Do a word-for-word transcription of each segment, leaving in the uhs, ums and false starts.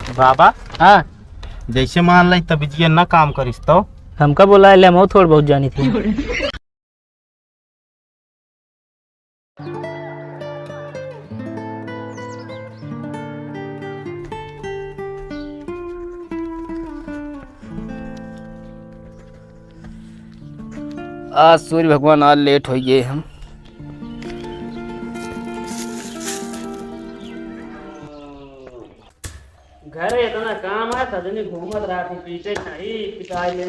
बाबा, हाँ। जैसे मान लाई तबिजिया ना काम करिस तो? हमका बोला ले, हम थोड़ बहुत जानी थी। आज सूर्य भगवान आज लेट होइ गए हम। घरे इतना काम है, सजनी घूमत रहती, पीछे नहीं पिटाई ले।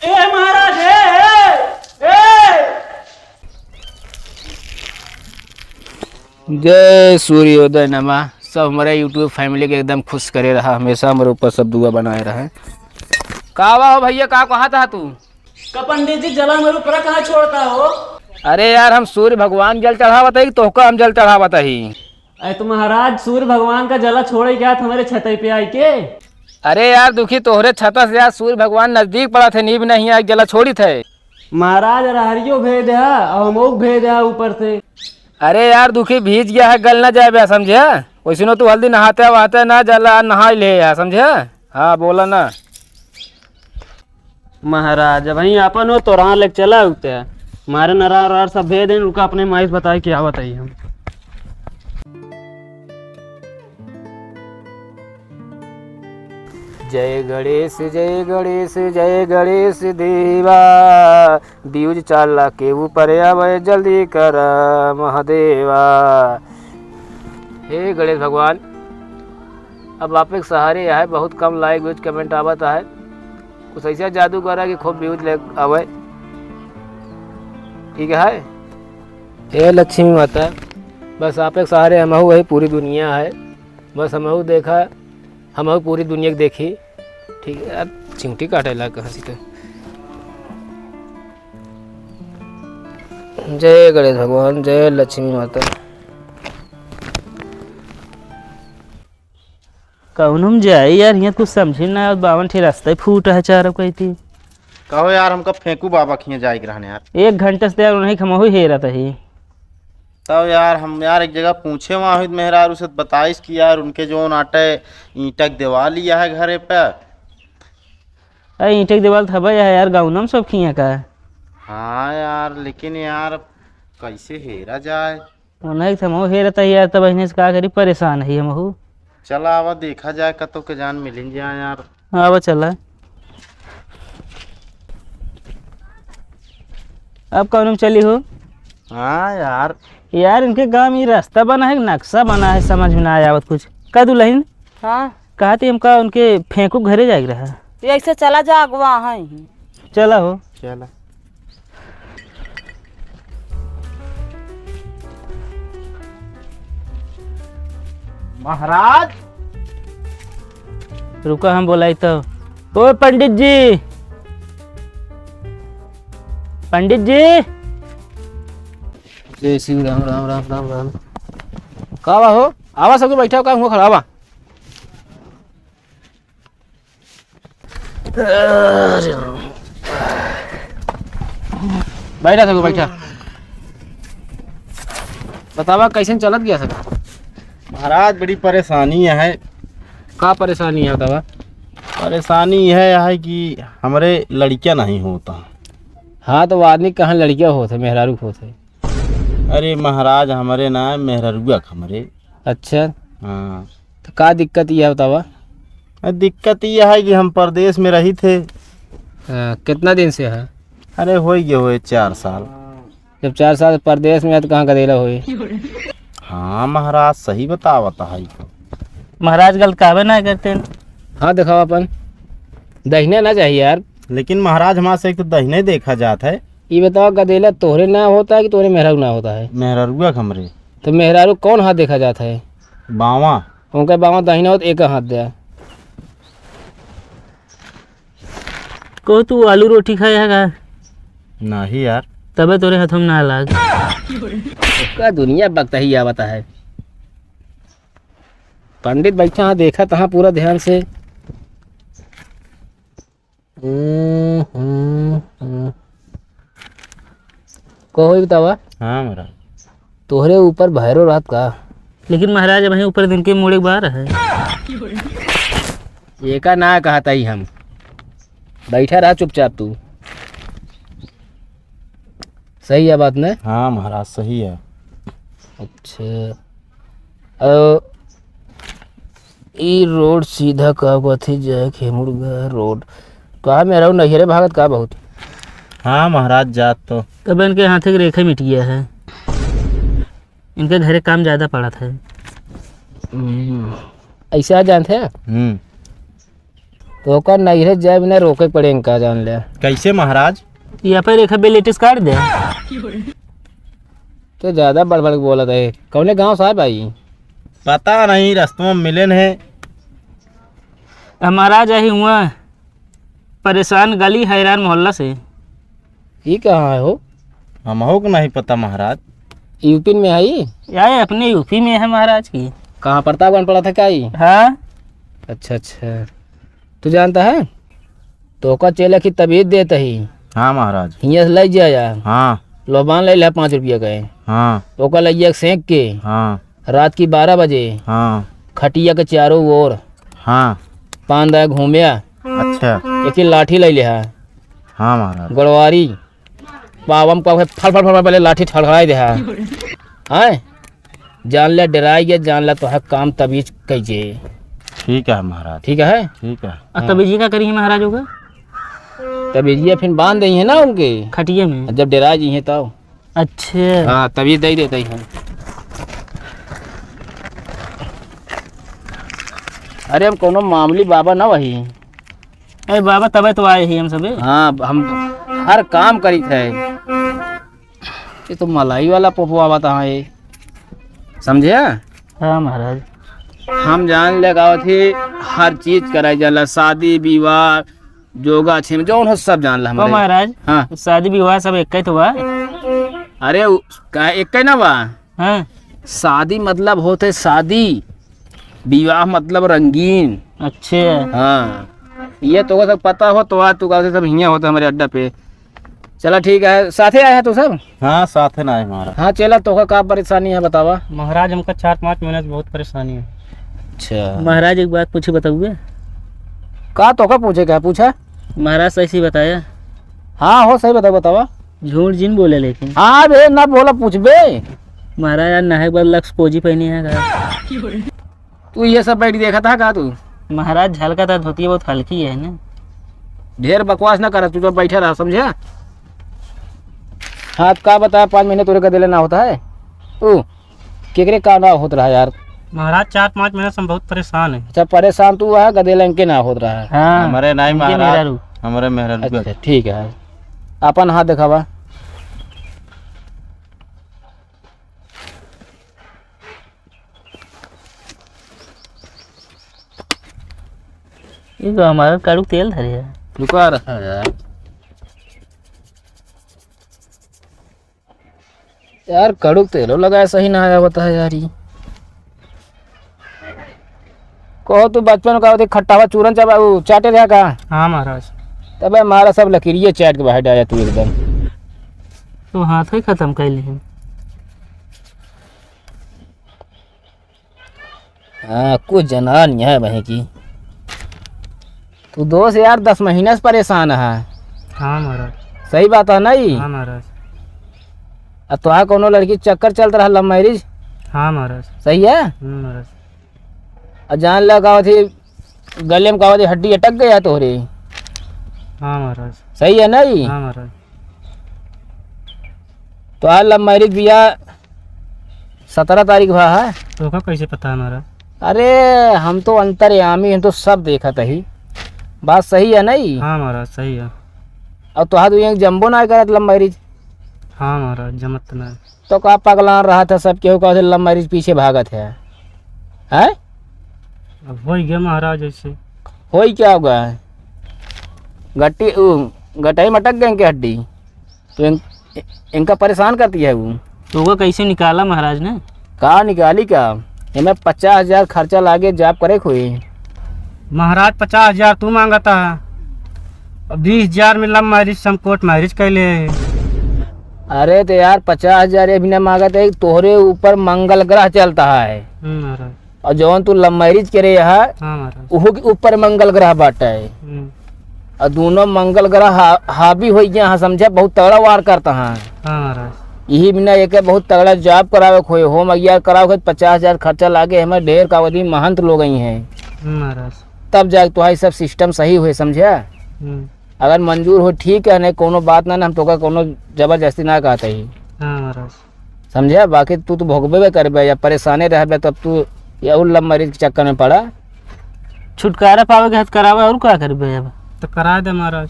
ए महाराज, ए, ए, ए! जय सूर्योदय नमः। सब हमारे YouTube family के एकदम खुश करे रहा, हमेशा हमारे ऊपर सब दुआ बनाए रहे। का बा हो भैया, का कहत हा तू? का पंडित जी, जला मरु पर कहाँ छोड़ता हो? अरे यार, हम सूर्य भगवान जल चढ़ावत ही, तोहका हम जल चढ़ावत ही। अरे तो महाराज, सूर्य भगवान का जला छोड़े क्या हमारे छतई पे आई के? अरे यार दुखी, तोहरे छता से यार सूर्य भगवान नजदीक पड़ा थे, नीब नहीं आई, जला छोड़ी थे। महाराज, रहरियो भेद है और हमोक भेद है ऊपर से। अरे यार दुखी, भीज गया है, गल ना जाए बे, समझे? वैसनो तू हल्दी नहाते वहाते ना जला नहाई ले है, समझे? हाँ, बोला ना। महाराज, अब वहीं अपन हो, तोरा लेके चला उते। मारे नरा और सब भेद हैं, रुका अपने माई से बताए क्या बताई हम। जय गणेश, जय गणेश, जय गणेश देवा, व्यूज चार लाख के ऊपर आवे, जल्दी कर महादेवा। हे गणेश भगवान, अब आपके सहारे है, बहुत कम like व्यूज comment आवत है, कुछ ऐसा जादू करा कि खूब व्यूज ले आवे, ठीक है? हे लक्ष्मी माता, बस आपके सहारे हमहू है, पूरी दुनिया है, बस हमहू देखा, हमहू पूरी दुनिया के देखी। ठीक है यार, चिंटी काटे ला कहाँ से तो। जय गणेश भगवान, जय लक्ष्मी माता। कौन हम जाई यार, हियाँ कुछ समझी ना आवत, बावन ठे रास्ता ही फूट है चारों कइती। कहो यार, हमका फेंकू बाबा खियाँ जाए के रहने यार। एक घंटे से यार उन्हीं खमहू हेरत ही। तब यार हम यार एक जगह पूछे वहाँ हुई मेहरारू से, बताइस कि यार उनके जो आटे ईंटा के दीवाल लिया है घरे पे। अरे ईंटा के दीवाल था भाई यार, गाँव नाम सब खिया का। हाँ यार, लेकिन यार कैसे हेरा जाए? उन्हें तो हमहू हेरत ही यार, तब इन्हें से का करी, परेशान ही हमहू। चला आवा देखा जाए, कतो के जान मिलिन जाए यार। आवा चला। अब कौन में चली हो? हाँ यार। यार इनके गाँव में ये रास्ता बना है, नक्शा बना है, समझ में ना आवत कुछ। का दुल्हन? हाँ। कहा थी हमका उनके फेंकू घरे जाए के रहा। ये ऐसे चला जा अगवा है। चला हो। चला। महाराज। रुका हम बोलाई तो। ओ पंडित जी। पंडित जी। जय शिव राम राम राम राम राम। का बा हो? आवा सब बैठा, का हुआ खड़ा बा? अरे राम। बैठा सको, बैठा। बतावा, कैसन चलत गया सको? महाराज, बड़ी परेशानी है। का परेशानी है, बतावा? परेशानी यह है कि हमरे लड़किया नहीं होता। हाँ, तो वो आदमी कहाँ लड़किया होत है, मेहरारू होत है। अरे महाराज, हमरे ना मेहररुआ हमरे। अच्छा। हाँ। तो का दिक्कत ये है बतावा? अरे दिक्कत ये है कि हम परदेश में रही थे। हाँ, कितना दिन से है? अरे हो गए हुए चार साल। जब चार साल परदेश में है तो कहाँ गदेला होई? हाँ महाराज, सही बतावत है। महाराज गलत कहबे ना करते। हाँ दिखाओ अपन। दहिना ना चाहिए यार। लेकिन महाराज हमारे से एक तो दहिना ही देखा जात है। ये बताओ, गदेला तोहरे ना होता है कि तोहरे मेहरारू ना होता है? मेहरारुआ के हमरे। तो मेहरारू कौन हाथ देखा जाता है? बावां। उनका बावां दाहिना होता, एक हाथ दे। को तू आलू रोटी खाया है का? नहीं यार। तबे तोरे हाथ में ना लाग। का दुनिया बकता ही आवता है। पंडित बैठा है, देखा तहाँ पूरा ध्यान से। हम्म, हम्म, हम्म। कहो, ई बतावा। हाँ, महाराज। तोहरे ऊपर भैरो रहत का? लेकिन महाराज, अबहीं ऊपर दिन के मुड़े के बार है। एका ना कहत ही हम। बैठा रहा चुपचाप तू। सही है बात न? हाँ महाराज, सही है। अच्छा। अ, ई रोड सीधा का कथी जाए खेमुड़गा रोड। कहाँ में रहू, नैहरे भागत का बहुत? हाँ महाराज, जात तो। तब इनके हाथे के रेखा मिट गया है। इनके घरे काम ज्यादा पड़त है। हम्म, ऐसे आ जानत है? हम्म। तो ओकर नैहरे जाए बिना रोके के पड़े इनका, जान ले। कैसे महाराज? ये पे रेखा बेलेटिस काट दे। तो ज्यादा बड़ बड़ बोलत है। कौने गाँव से है भाई? पता नहीं, रस्तों में मिले हैं। हमारा जाही हुआ परेशान गली हैरान मोहल्ला से। ई कहाँ है हो? हमहू के नहीं पता महाराज। यूपी में है ई? या अपने यूपी में है महाराज की। कहाँ प्रतापगढ़ पड़ा था क्या ई? हाँ। अच्छा, अच्छा। तू जानता है? तो ओका चेला की तबीयत देत ही। हाँ महाराज। हियाँ से लइ जाया। हाँ। लोबान लइ लिहा पाँच रुपया के। हाँ। ओका लइ जाया सेंक के। हाँ। रात की बारह बजे। हाँ। खटिया के चारों ओर। हाँ। पान दाया घूमया। अच्छा। एक ही लाठी लइ लिहा। हाँ महाराज। गोड़वारी। पावम का फल फल फल फल पहले लाठी ठड़काई देहा। हैं? जान ले डराई गया, जान ले तो है काम तबीज कइजे। ठीक है महाराज। ठीक है? ठीक है। और हाँ। तबीजी का करी है महाराज होगा? तबीजिया फिर बांध देई है ना उनके। खटिया में। जब डरा जी है तब। अच्छा। हाँ, तबीज दे देते हैं। अरे हम कोनो मामूली बाबा ना वही। अरे बाबा, तबे तो आए ही हम सबे। हाँ, हम हर काम करित है। ये तो मलाई वाला पोपवा बता है, समझे? हाँ महाराज। हम जान ले गावत ही, हर चीज कराई जाला, शादी विवाह, जोगा छेम, जौन हो सब जान ला तो हमरे। महाराज, हाँ। शादी विवाह सब एक ही तो बा। अरे उ, का एक ही ना बा? हाँ। शादी मतलब होते शादी, विवाह मतलब रंगीन। अच्छे। हाँ, ये तो सब पता हो तो आज तू गाँव से सब हियाँ होता हमारे अड्डा पे। चला ठीक है, साथे आया है तू सब? हाँ, साथे ना है हमारा। हाँ चला, तोका का परेशानी है बतावा। महाराज, हमका चार पाँच महीने से बहुत परेशानी है। अच्छा। महाराज, एक बात पूछे, बताउए। का तोका पूछे का है, पूछा। महाराज, सही सही बताया। हाँ हो, सही बतावा, बतावा। झूठ जिन बोले लेकिन। हाँ बे, ना बोला, पूछबे। महाराज, आज नहाए के बाद लक्स पोजी पहनी है का? तू ये सब बैठ देखा था का तू? महाराज, झलका था, धोती बहुत हल्की है ना। ढेर बकवास ना कर, तू तो बैठा रहा, समझा? हाँ, तो का बताया, पाँच महीने तोरे गदेले ना होता है। तू केकरे का ना होत रहा यार? महाराज, चार पाँच महीने से हम बहुत परेशान हैं। अच्छा, परेशान तू है, गदेले इनके ना होत रहा है। हाँ, हमारे नहीं इनके महाराज, मेहरारू। हमारे मेहरारू के। अच्छा, ठीक है, अपन हाथ दिखावा। ये तो हमारा काड़ू तेल धरे है। रुका रहा यार। यार, कड़ुक तेलो लगाए सही ना आया होता है यार, ई। कहो तू बचपन का होते खट्टा हुआ चूरन चबा, उ, चाटे रहा का? हाँ महाराज। तबे मारा सब लकीरिये चाट के बाहर डाला तू एकदम। तो हाथ ही खत्म कर ली। हाँ, कुछ जना नहीं है बहे की। तू दोस्त यार दस महीना से परेशान है। हाँ महाराज। सही बात है नहीं? हाँ महाराज। अब तोहार कोनो लड़की चक्कर चलत रहा love marriage? हाँ महाराज। सही है? हम्म महाराज। अब जान लगा थी गले में का होती हड्डी अटक गया तोहरे। हाँ महाराज। सही है नहीं? हाँ महाराज। तो आज love marriage बिया सत्रह तारीख भा है। तोका कैसे पता है महाराज? अरे हम तो अंतर्यामी, हम तो सब देखत ही। बात सही है नहीं? हाँ महाराज, सही है। और तोहार दुनिया जम्बो ना करत love marriage। हाँ महाराज, जमत ना। तो का पगलान रहा था, सब केहू कहत love marriage पीछे भागत है, हैं? अब होई गया महाराज ऐसे। होई क्या होगा? गट्टी, उ, गटाई में अटक गए इनके हड्डी, तो इन, इनका परेशान करती है वो। तो वो कैसे निकाला महाराज ने? का निकाली का? एमे पचास हजार खर्चा लागे, job करे कोई। महाराज, पचास हजार तू मांगता है, अब बीस हजार में love marriage से हम court marriage कर ले। अरे तो यार, पचास हजार ये भी ना मांगत है, तोहरे ऊपर मंगल ग्रह चलता है। हम्म, महाराज। और जौन तू love marriage करे है, हाँ महाराज। उहो के ऊपर मंगल ग्रह बाटे। हम्म। और दोनों मंगल ग्रह हा-, हावी होइ गया है, समझे, बहुत तगड़ा वार करता है। हाँ महाराज। यही बिना एक बहुत तगड़ा job करावे खोए, home अगियार करावे खोए, पचास हजार खर्चा लागे, हमें ढेर का अवधि महंत लोग आई हैं। हम्म महाराज। तब जाके तुम्हारी सब system सही हुए, समझे? हम्म। अगर मंजूर हो ठीक है, नहीं कोनो बात ना, ना हम तोका कोनो जबरदस्ती ना कहते ही। हाँ महाराज। समझे? बाकी तू तो भोगबे करबे या परेशाने रहबे, तब तू ये और love marriage के चक्कर में पड़ा। छुटकारा पावे के हथ करावे, और का करबे अब? तो करा दे महाराज।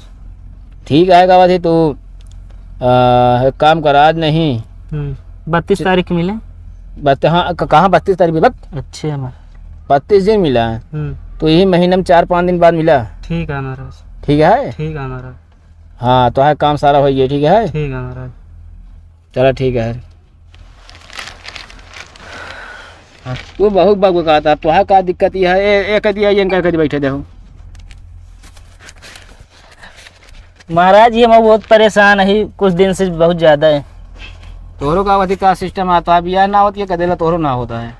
ठीक है, का बात है, तू, आ, एक काम कर, आज नहीं। हम्म, बत्तीस तारीख के मिले। बत-, हाँ, क-, कहाँ बत्तीस तारीख भी बत-, अच्छे हमारे। बत्तीस दिन मिला है। हम्म। तो यही महीने में चार पाँच दिन बाद मिला। ठीक है महाराज। ठीक है? ठीक है महाराज। हाँ, तो है काम सारा हो गया, ठीक है? ठीक है महाराज। चला, ठीक है। हाँ, तू बहुत बकबकाता, तोहार का दिक्कत यह है, ए, ए, कह दिया, ये इनका कह बैठे देखो। महाराज, ये हम बहुत परेशान है कुछ दिन से, बहुत ज्यादा है। तोहरो का अवधि का system आता है, बियाह ना होत, ये कह देला तोहरो ना होता है।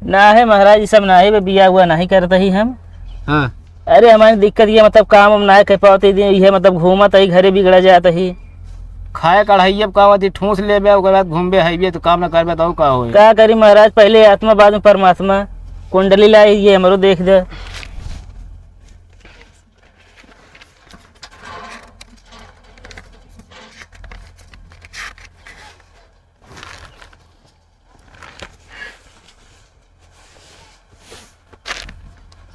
ना है महाराज, ये सब ना है, बे बियाह हुआ नहीं करता ही हम। हाँ। अरे, हमारी दिक्कत ये, मतलब, काम हम ना कर पावत ही, ये, मतलब, घूमत ही, घरे बिगड़ा जात ही। खाए कढ़ाई अब का होती, ठूस लेबे, ओकर बाद घूमबे, हइबे, तो काम ना करबे, तो का होई? का करी महाराज, पहले आत्मा, बाद में परमात्मा। कुंडली लाई, ये हमरो देख दे।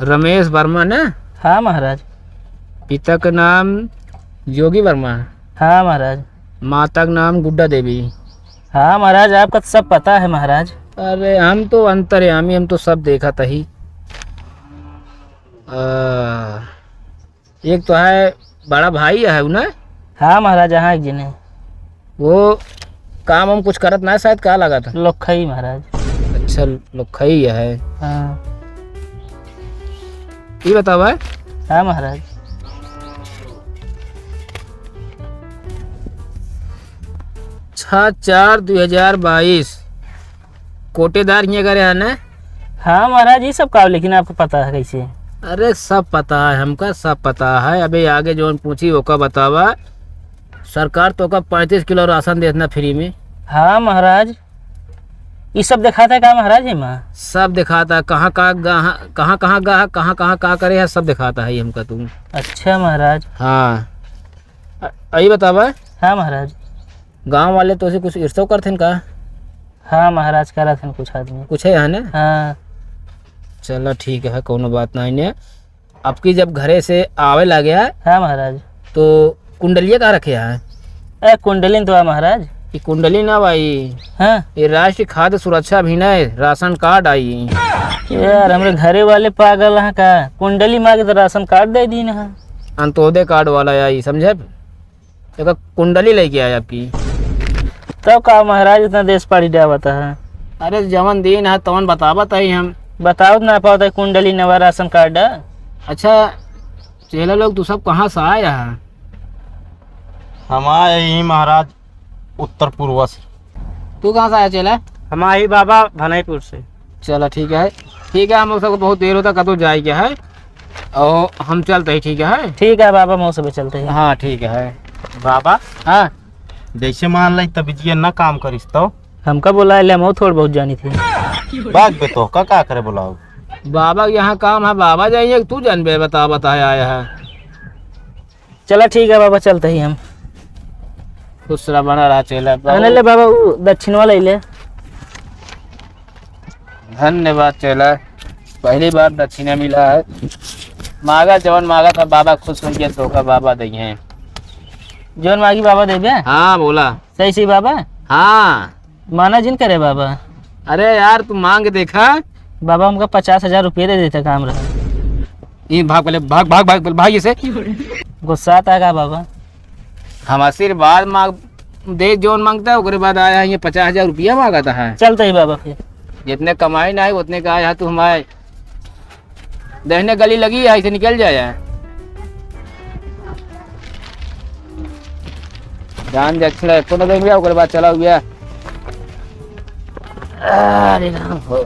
रमेश वर्मा ना? हाँ महाराज। पिता का नाम योगी वर्मा? हाँ महाराज। माता का नाम गुड्डा देवी? हाँ महाराज, आपका तो सब पता है महाराज। अरे हम तो अंतर्यामी, हम तो सब देखत ही। आ, एक तो है बड़ा भाई है उ ना? हाँ महाराज, हाँ एक जने। वो काम हम कुछ करत ना शायद, का लागत है? लोखई महाराज। अच्छा, लोखई है। हाँ। ये बतावा। हाँ महाराज। छः चार दुई हजार बाईस। कोटेदार हियाँ करे है ना? हाँ महाराज, ये सब का, लेकिन आपको पता है कैसे? अरे सब पता है हमका, सब पता है। अबे आगे जौन पूछी ओका बतावा। सरकार तोका पैंतीस किलो राशन देत ना free में। हाँ महाराज, ये सब दिखाता है का महाराज? ये माँ सब दिखाता है, कहाँ का गा-, कहाँ कहाँ गा, कहाँ कहाँ का करे है, सब दिखाता है ये हमका तू। अच्छा महाराज। हाँ। अ-, यही बतावा। हाँ महाराज। गाँव वाले तोसे कुछ ईर्ष्या करथिन का? हाँ महाराज, करत हन कुछ आदमी। कुछ है यहाँ ने? हाँ। चला ठीक है, कौनो बात नहीं ने। अब की जब घरे से आवे लगे है, हाँ महाराज। तो कुंडलिया कहाँ रखे है? ए, कुंडलिन तो है महाराज। ये कुंडली ना भाई। हाँ। ये राष्ट्रीय खाद्य सुरक्षा अभियान है, राशन कार्ड आई। यार, हमरे घरे वाले पागल हैं का? कुंडली मांगे तो राशन कार्ड दे दीन है। अंत्योदय कार्ड वाला आई, समझे? देखा, कुंडली लेके आए आपकी। तब का महाराज इतना देश पाड़ी डावत है? अरे जवन दिन है तवन बतावत है हम। बतावत ना पावत है कुंडली नवा राशन कार्ड। अच्छा चेला लोग, तू सब कहाँ से आया है? हम आए ही महाराज उत्तर पूर्व से। तू कहाँ से आया चेला? हम आई बाबा भनईपुर से। चला ठीक है, ठीक है, हम लोग सबको बहुत देर होता, कतो जाए के है, और हम चलते ही, ठीक है? ठीक है बाबा, हम सब चलते ही। हाँ ठीक है। बाबा, हाँ। जैसे मान लाई तबिजिया ना काम करिस तो? हमका बोला ले, हम थोड़ बहुत जानी थी। बाग बे तो का, का करे बुलाओ? बाबा के यहाँ काम है, बाबा जाइए, तू जानबे, बता, बता आया है। चला ठीक है बाबा, चलते ही हम। खुश रहा, बना रहा चेला। आने ले बाबा, उ दक्षिणवा ले ले। धन्यवाद चेला, पहली बार दक्षिणा मिला है। मांगा जवन मांगा था, बाबा खुश हो गया, तो का बाबा दई हैं। जवन मांगी बाबा देबे? हाँ बोला। सही सही बाबा? हाँ। माना जिन करे बाबा। अरे यार, तू मांग देखा। बाबा, हमका पचास हजार रुपये दे देते, काम रहा। ये भाग पहले, भाग, भाग, भाग, भाग ये से। गुस्सा आता है का बाबा? हम आशीर्वाद मांग दे, जौन मांगता है, ओकरे बाद आया है, ये पचास हजार रुपया मांगता है। चलते ही बाबा फिर। जितने कमाई ना है, उतने का आया है, तू हमारे दहिने गली लगी है, ऐसे निकल जाए। दान दक्षिणा एको न देंगे, ओकरे बाद चला हुआ। अरे राम हो।